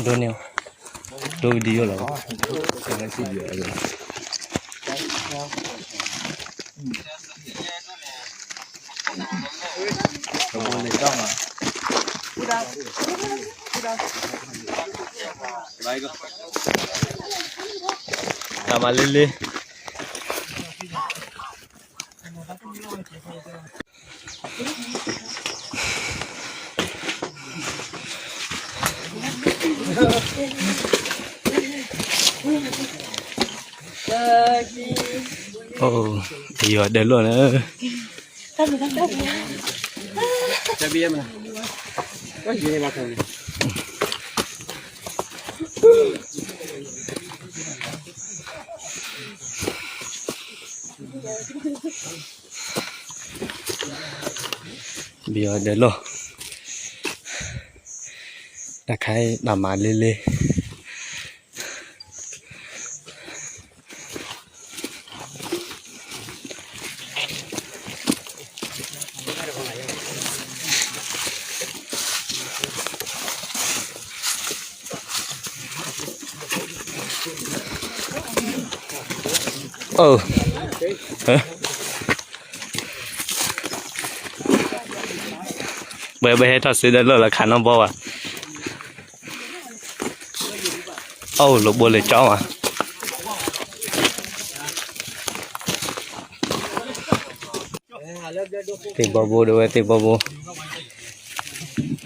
ဒိန့ၢ်, ဒိကဒံယိၣ်လီၤ. တၢ်မၤလ့လ့. အိၣ်, ပယီၤဒဲးလီၢ်လၢ ပယီၤဒဲးလီၢ်, တၢ်ခါအံၤ တၢ်မၤလ့လ့. အိၣ်, ပဝဲဟဲထီၣ်စုဒီးလီၢ်လီၤခးနီၢ်ဘီဘၣ်. အိၣ် လိာ်ဘိလၢကၠီမး, သ့ၣ်ဘီဘိဒၣ်ဝဲ သ့ၣ်ဘီဘိ,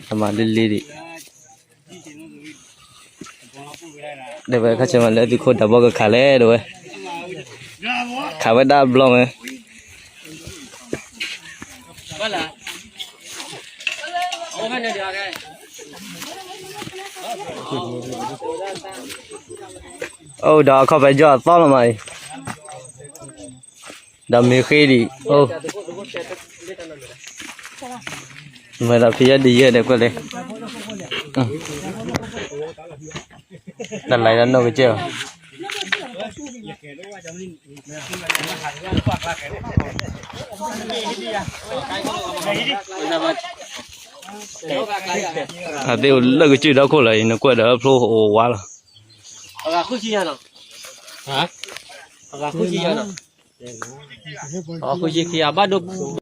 အမၤလ့လ့ဒံး, ဒၣ်ဝဲခါဆၢမးလၢသုးခိၣ်ဒးဘီကခးလဲၣ်ဒၣ်ဝဲ, ခးဝဲဒၣ်ဘျီမး. အိၣ်ဒီးအခီၣ်ဖဲယီၢ်အသီလီၤမးအံၤ, ဒီးမ့ၢ်ဃ့ဒံး, အိၣ်, မ့ၢ်ဒီးဖံးယီၢ်ဒံးယဲၢ်ဒီးကွၢ်လဲၣ်, တၢ်လၢတၢ်နီၢ်ကစၢၢ်, အသ့ၣ်အိၣ်လၢကစၢၢ်ဒီခိၣ်လီၤအံၤ နကွၢ်ဒီးဖျိအိၣ်ဝါလီၤ, အဂၤဃုဆံယၤနီၤ, အဂၤဃုဆံယၤနီၤ, အဃုဆံခံ အဘၣ်ဒိ